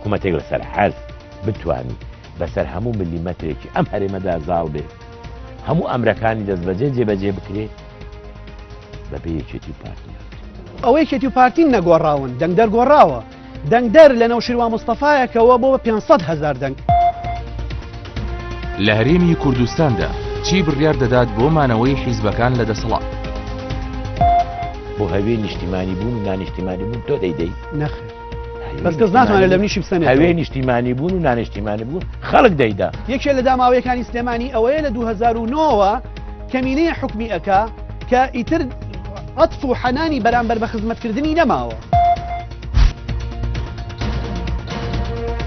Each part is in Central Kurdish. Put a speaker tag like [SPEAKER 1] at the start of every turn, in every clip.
[SPEAKER 1] حکوومەتێک لەسەر عەرز بتوانی بەسەر هەموو ملیمەترێکی ئەم هەرێمەدا زاڵ بێ، هەموو ئەمرەکانی دەستبەجێ جێبەجێ بکرێ، بەبێ یەکێتی و پارتی ناکرێ.
[SPEAKER 2] ئەوە یەکێتی و پارتی نەگۆڕاون، دەنگدەر گۆڕاوە. دەنگدەر لە نەوشیروان مستەفایەکەوە بۆ بە 500 هەزار دەنگ.
[SPEAKER 3] لە هەرێمی کوردستاندا چی بڕیار دەدات بۆ مانەوەی حیزبەکان لە دەسەڵات؟
[SPEAKER 1] بۆ هەوێ نیشتیمانی بوون و نانیشتیمانی بوون تۆ دەیدەی؟
[SPEAKER 2] نەخێر. بەس کەس ناتوانێت لە منیشی بسەنێتەوە.
[SPEAKER 1] هەوێ نیشتیمانی بوون و نانیشتیمانی بوون خەڵک دەیدا.
[SPEAKER 2] یەکێ لە داماوەیەکانی سلێمانی ئەوەیە لە 2009ەوە کەمینەیە حوکمی ئەکا کە ئیتر عەتف و حەنانی بەرامبەر بە خزمەتکردنی نەماوە.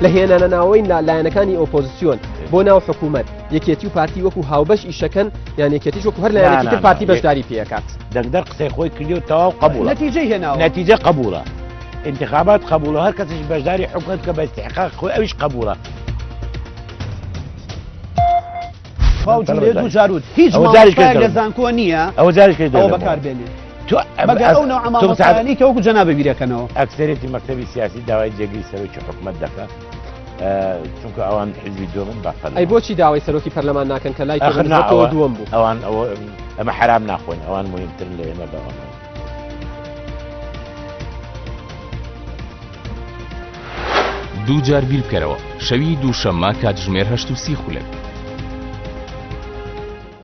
[SPEAKER 4] لە هێنانەناوەی لایەنەکانی ئۆپۆزسیۆن بۆ ناو حکوومەت یەکێتی و پارتی وەکو هاوبەش ئیشەکەن یان یەکێتیش وەکو هەر لایەنێکی تر پارتی بەشداری پێکات.
[SPEAKER 1] دەنگدەر قسەی خۆی کردی و تەواو قبوڵە.
[SPEAKER 2] نەتیجەی هێناوە.
[SPEAKER 1] نەتیجە قبوڵە. انتخابات قبوڵە هەر کەسیش بەشداری حکومەت کە بە استحقاق خۆی ئەویش قبوڵە.
[SPEAKER 2] خوا جولێ دوو جار وت هیچ مامۆستایەک لە زانکۆ نییە
[SPEAKER 1] ئەوە جاریش کرد
[SPEAKER 2] ئەوە بەکاربێنێ مەگەر ئەو نەوعە مامۆستایانەی کە وەکو جەنابی بیرەکەنەوە.
[SPEAKER 1] ئەکسەرێتی مەکتەبی سیاسی داوای جێگری سەرۆکی حکومەت دەکا چونکە ئەوان حزبی دووەمن با پەرلەمان.
[SPEAKER 4] ئەی بۆچی داوای سەرۆکی پەرلەمان ناکەن کە لای تۆ
[SPEAKER 1] ئاخر نا
[SPEAKER 4] بەنسبەتەوە
[SPEAKER 1] ئەوە
[SPEAKER 4] دووەم بوو؟
[SPEAKER 1] ئەوان ئەوە ئەمە حەرام ناخۆین ئەوان مهمترن لە ئێمە بەوانەوە.
[SPEAKER 3] دووجار بیربکەرەوە شەوی دووشەممە کاتژمێر 8:30 خولەک.